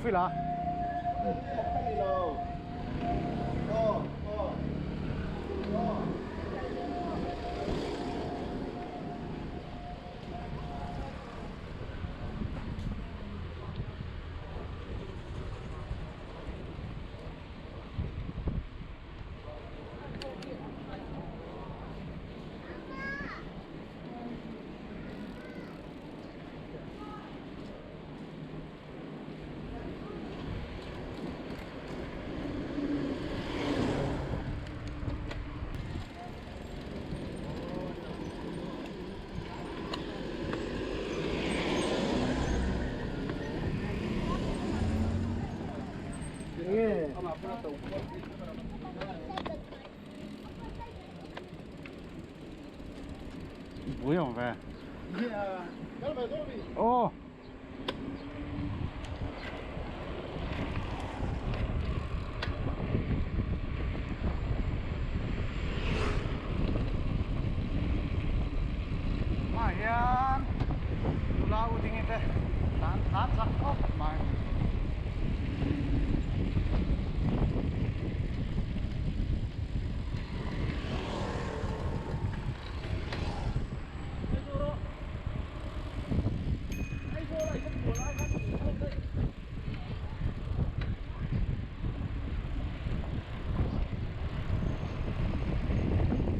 fila. Bui awm ve. Aw. Hmaah hian nula u ding te tlan tlan chak khawp mai.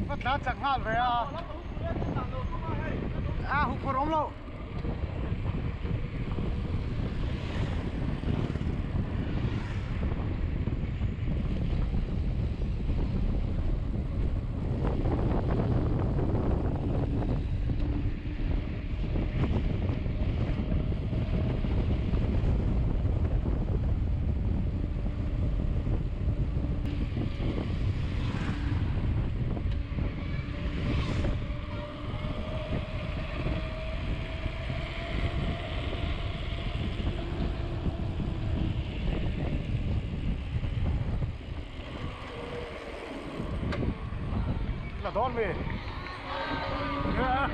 Va tlan chak nghal ve a a huphurh awm lo. La dawn mi. Hả?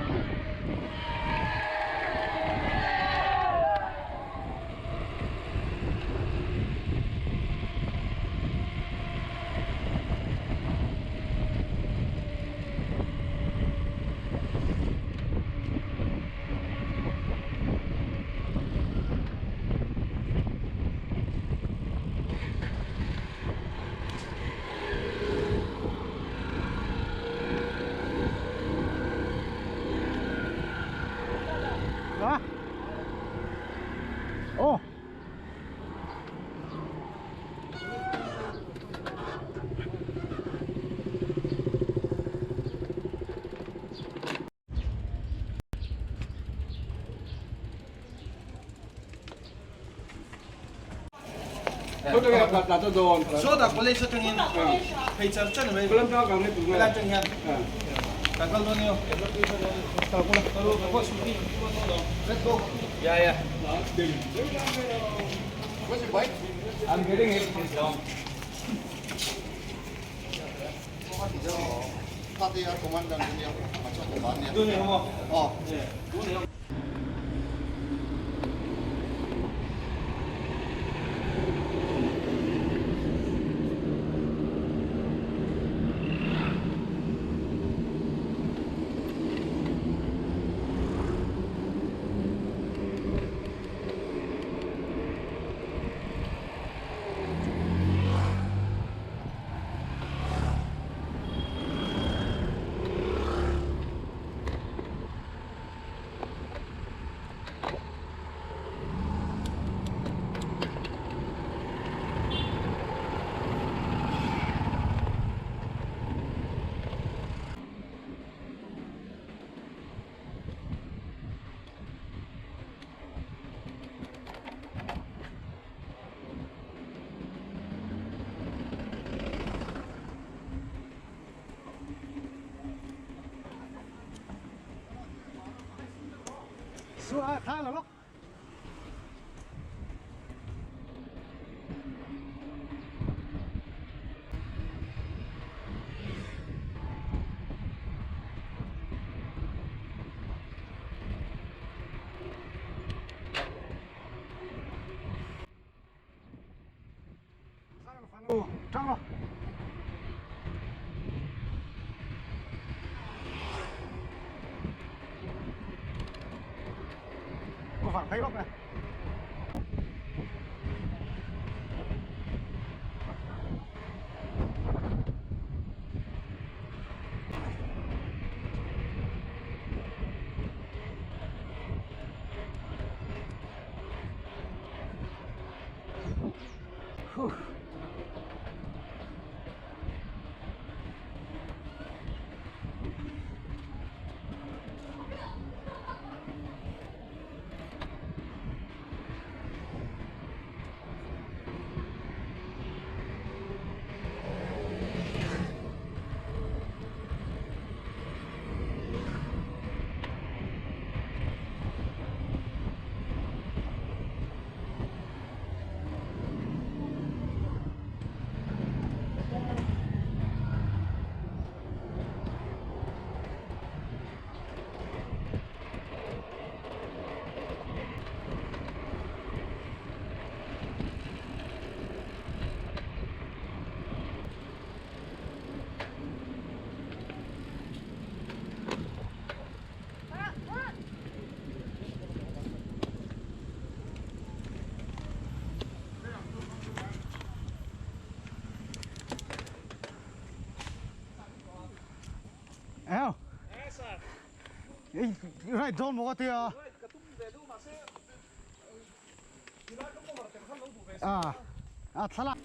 Ô. Sawtah college atangin phei char char mai helai atang hian kan kal dawn nia ya ya I'm getting it down. Suah tha lo lawk. over phei lawk nge. Eo. Right dawn maw ka tia. A a thlalak.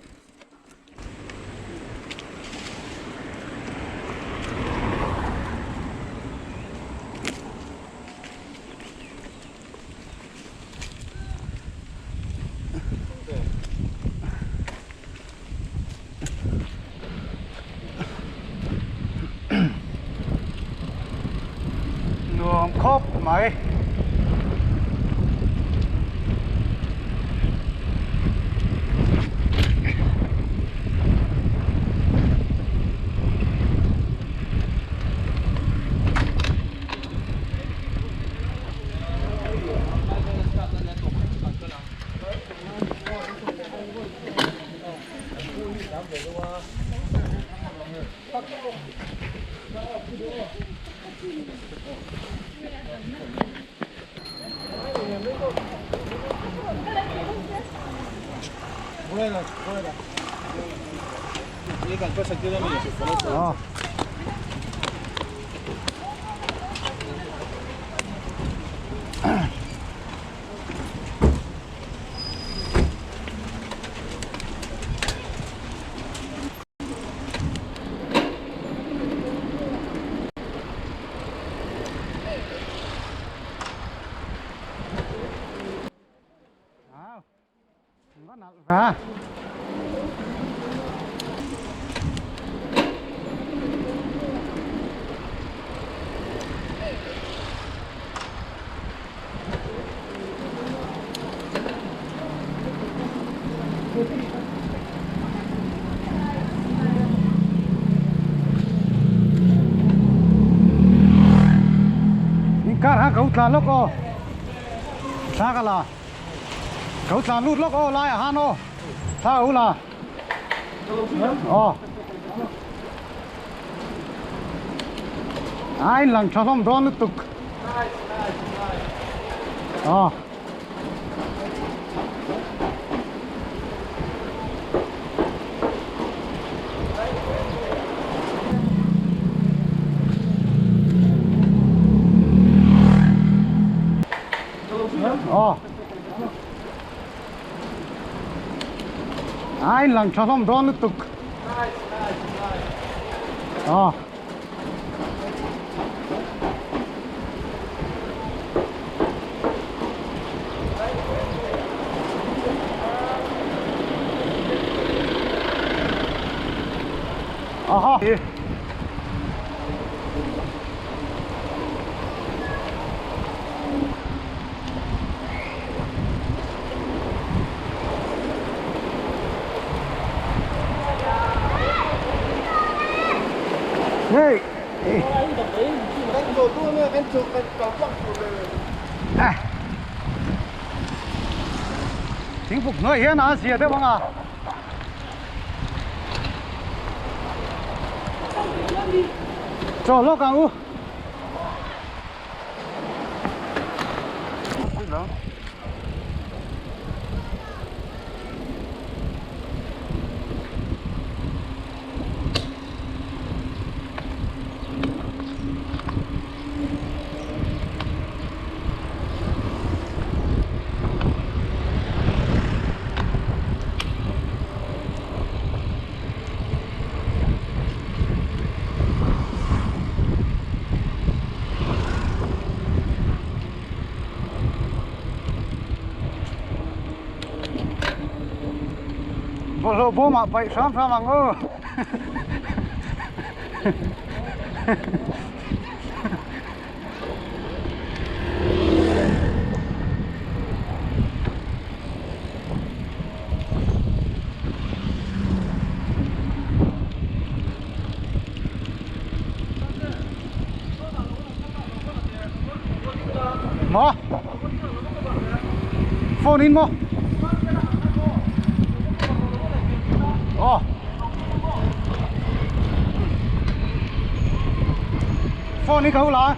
Nuam khawp mai. À. Inkar ha ka utla lawk aw thla ka la ka utla lut lawk aw lai ah han aw thla ka ula aw a in lang tha hlawm dawn lutuk aw. Aw a in lang tha hlawm dawn lutuk aw. Aha. Hey. Thingpuk hnuai hian a zia deuh ang a. Chaw lawk ang u. bawlhhlawh bawmah paih hram hram ang aw. Maw? Phone in maw? Aw. Phone in ka hu la.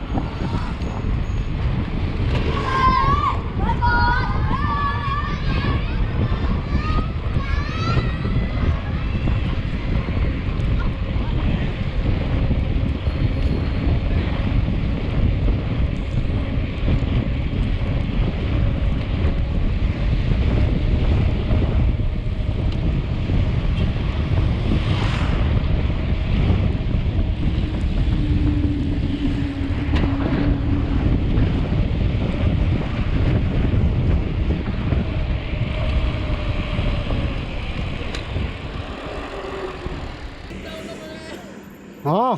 Ờ.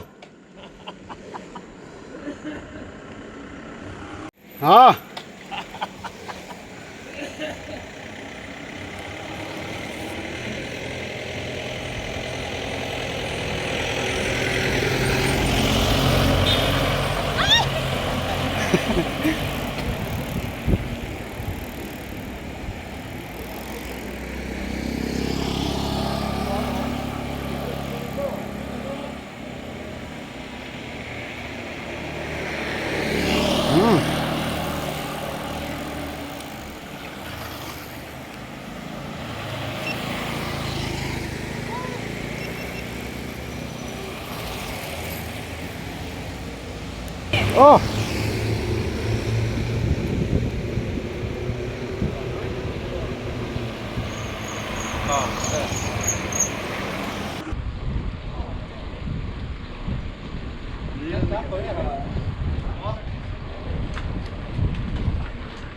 Ờ. Aw.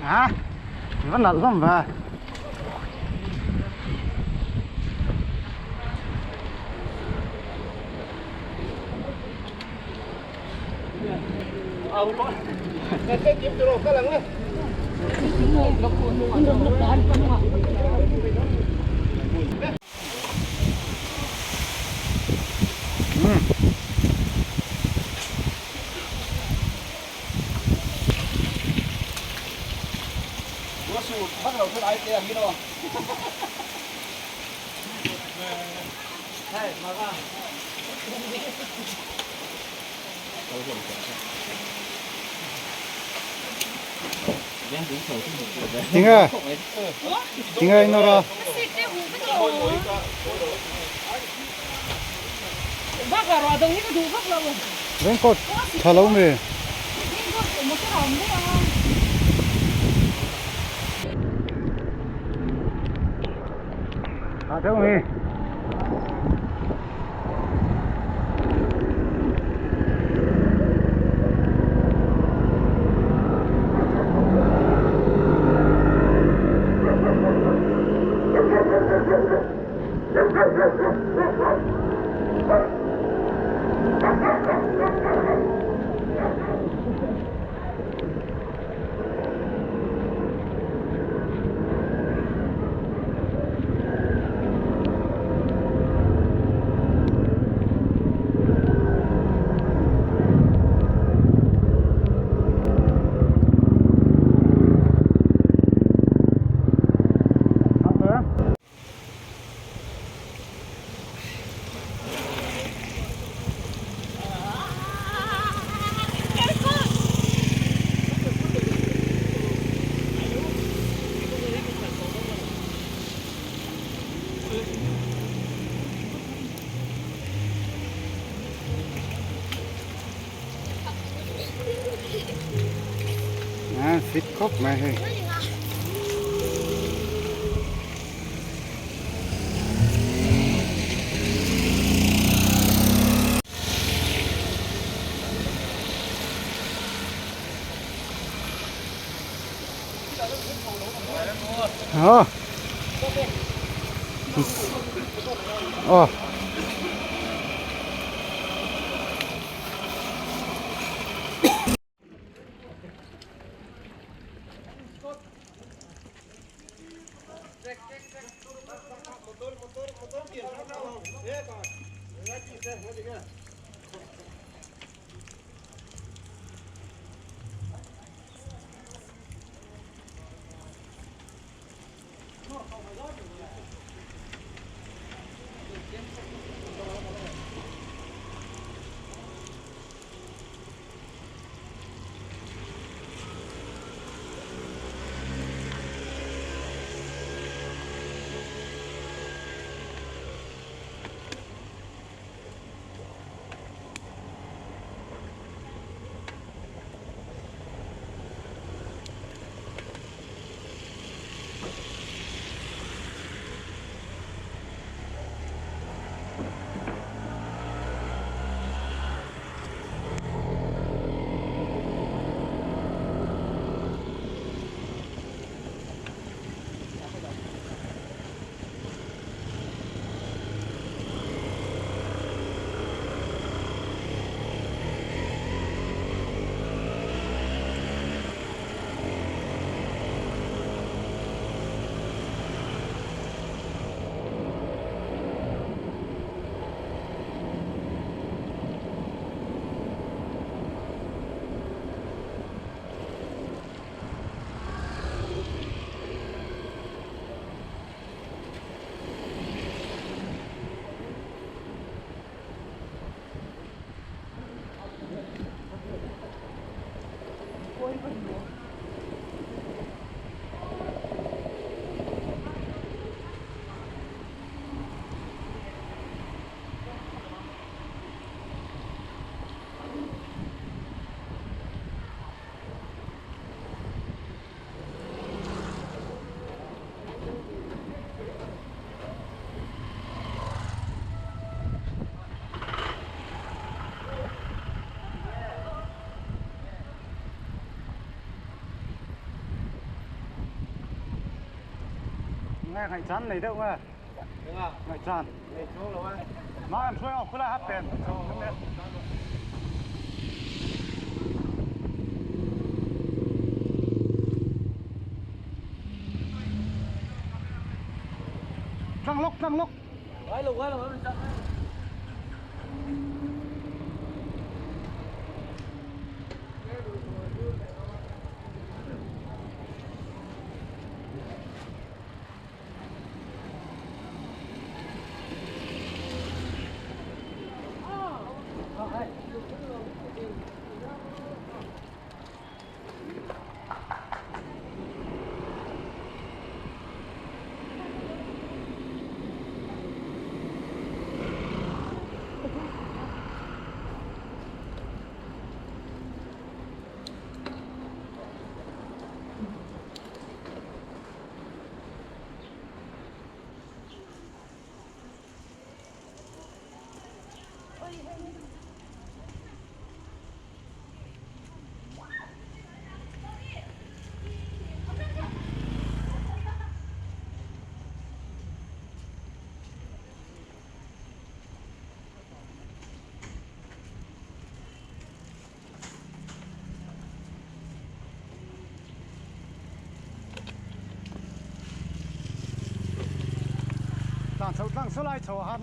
À, vẫn là lắm về. Tinge tinge inora raincoat tha lo mi. À thế không À, fit khóc mà hei. Ờ. Aw. Nghe ngày chán lấy đâu nghe. Ngày chán. Mà em xuôi học là hát tiền. Thăng lốc, thăng lốc. Tlang chho lai chho han.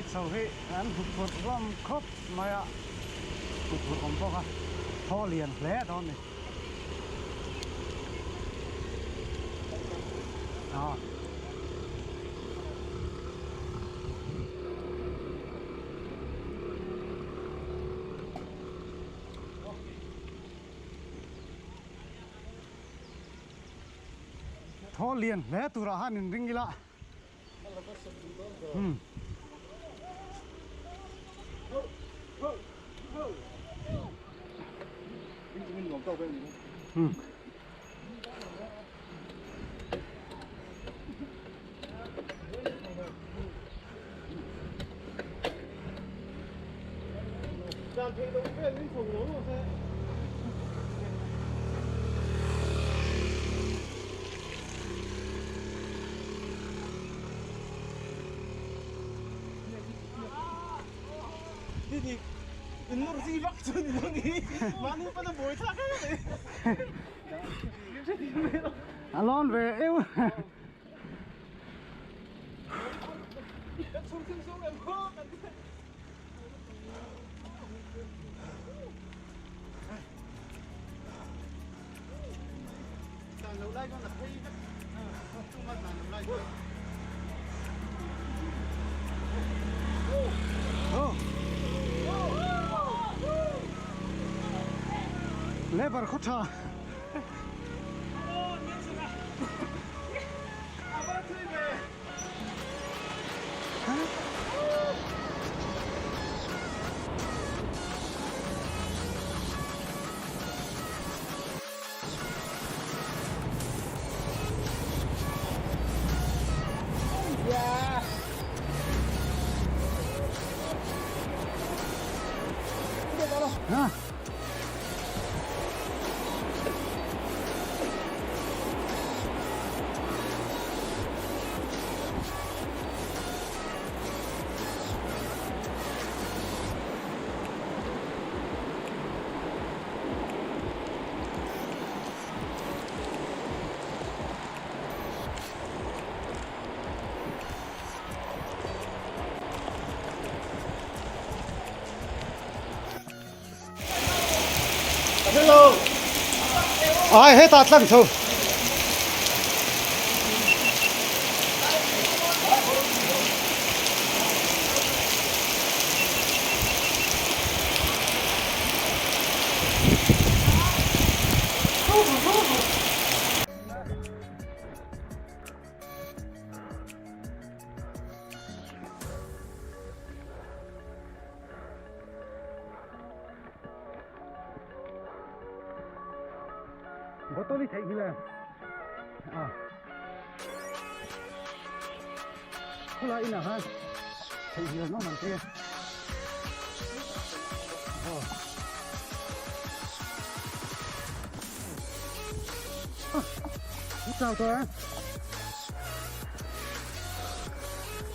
Helai chho hi an huphurh hlawm khawp mai a, huphurh awm bawk a, thaw lian hle dawn a ni. Aw. Thaw lian hle turah han inring ila. Hmm. Hmm. A lawn ve eu. Labour khaw tha. Ai hetah tlang chho. Bottle i theih nghilh em? A. Khulai inah khan theih nghilh nawm an ti a. Aw. Chau tawh em?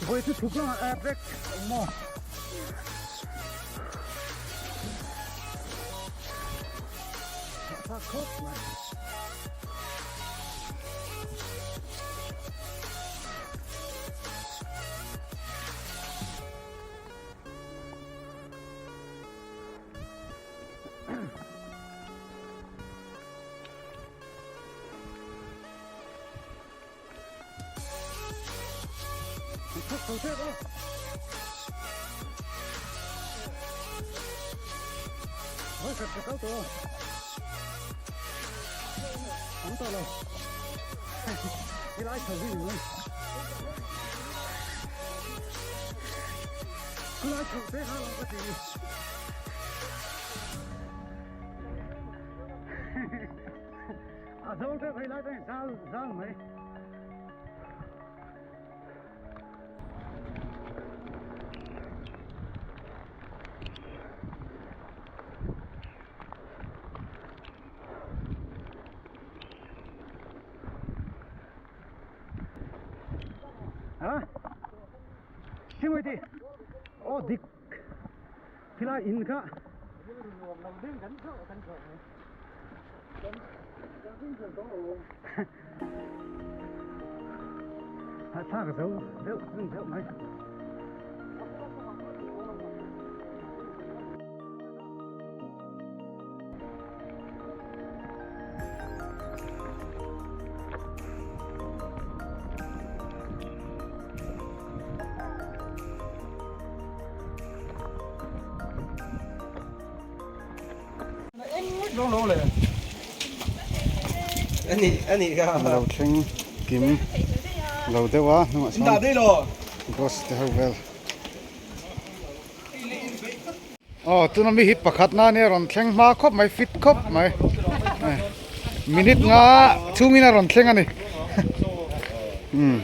Vawi chu chhuk lamah air brake awm maw? Tha khawp mai. A zawl te phei lai te zal zal mai. Ha? Timothy. Oh dik. Khilai in kha. Thla ka zo deuh deuh mai. Lo thleng kim lo deuh a hnungah sawn bus te ho vel aw tuna mi hi pakhat na ania rawn thleng hma khawp mai fit khawp mai minute nga chhungin a rawn thleng a ni umm.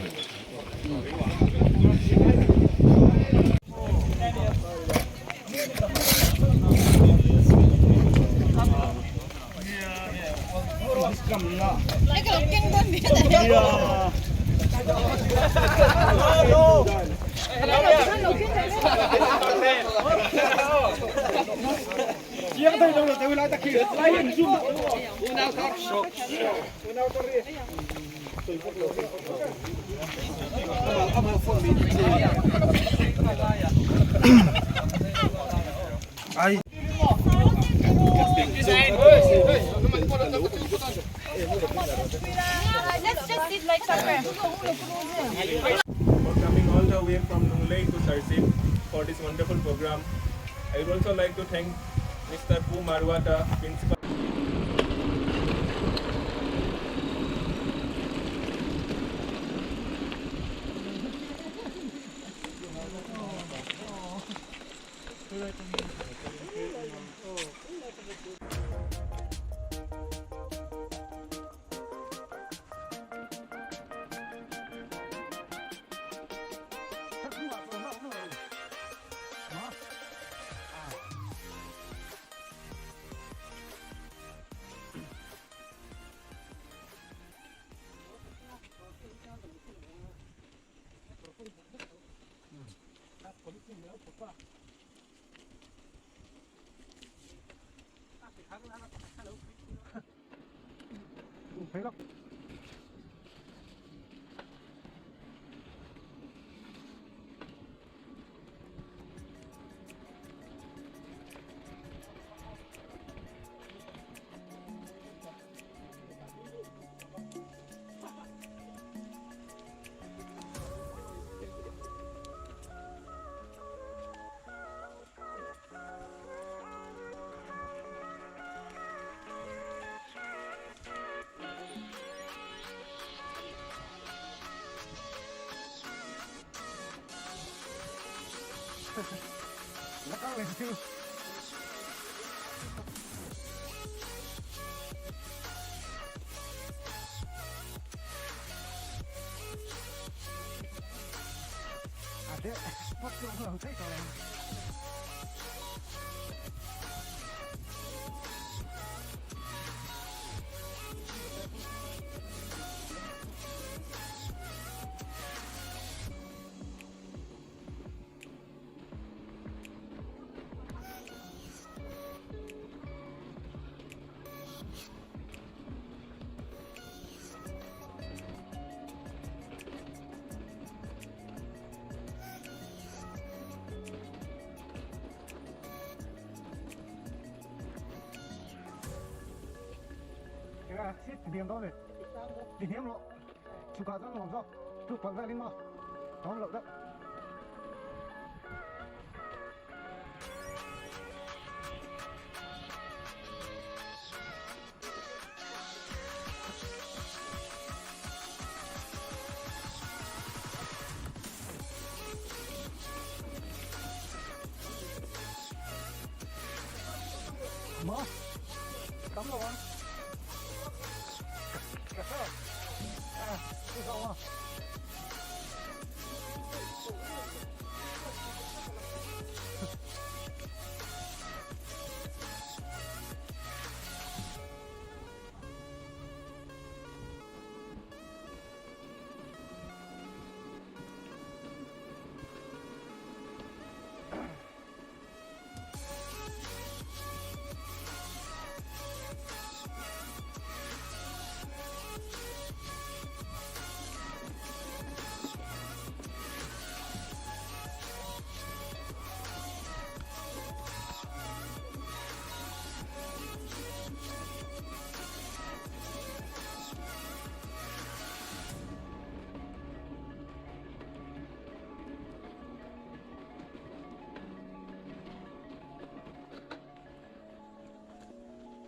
For coming all the way from Lunglei to Serchhip for this wonderful program. I would also like to thank Mr. Pu Marwata, Principal.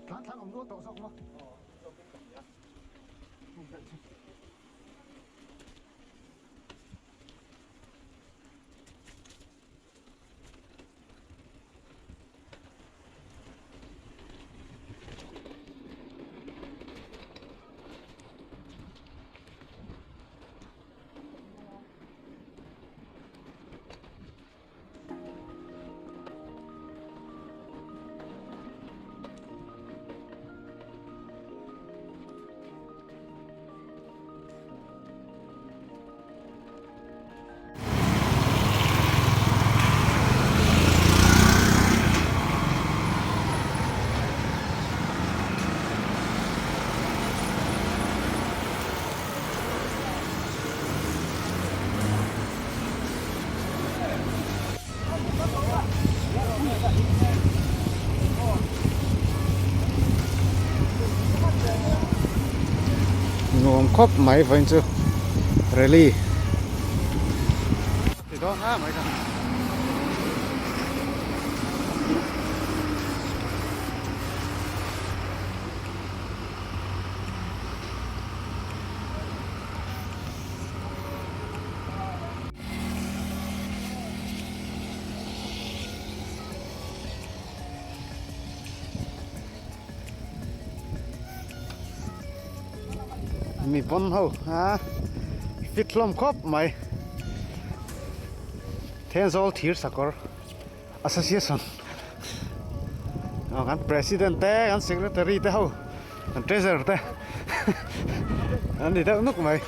Tlan tlan awm nual tawh zawk maw? Nuam khawp mai vawiin chu rally ti dawn a mai kha. Mi pawn ho a fit hlawm khawp mai Thenzawl thir sakawr association kan president te kan secretary te ho kan treasurer te an ni deuh nuk mai.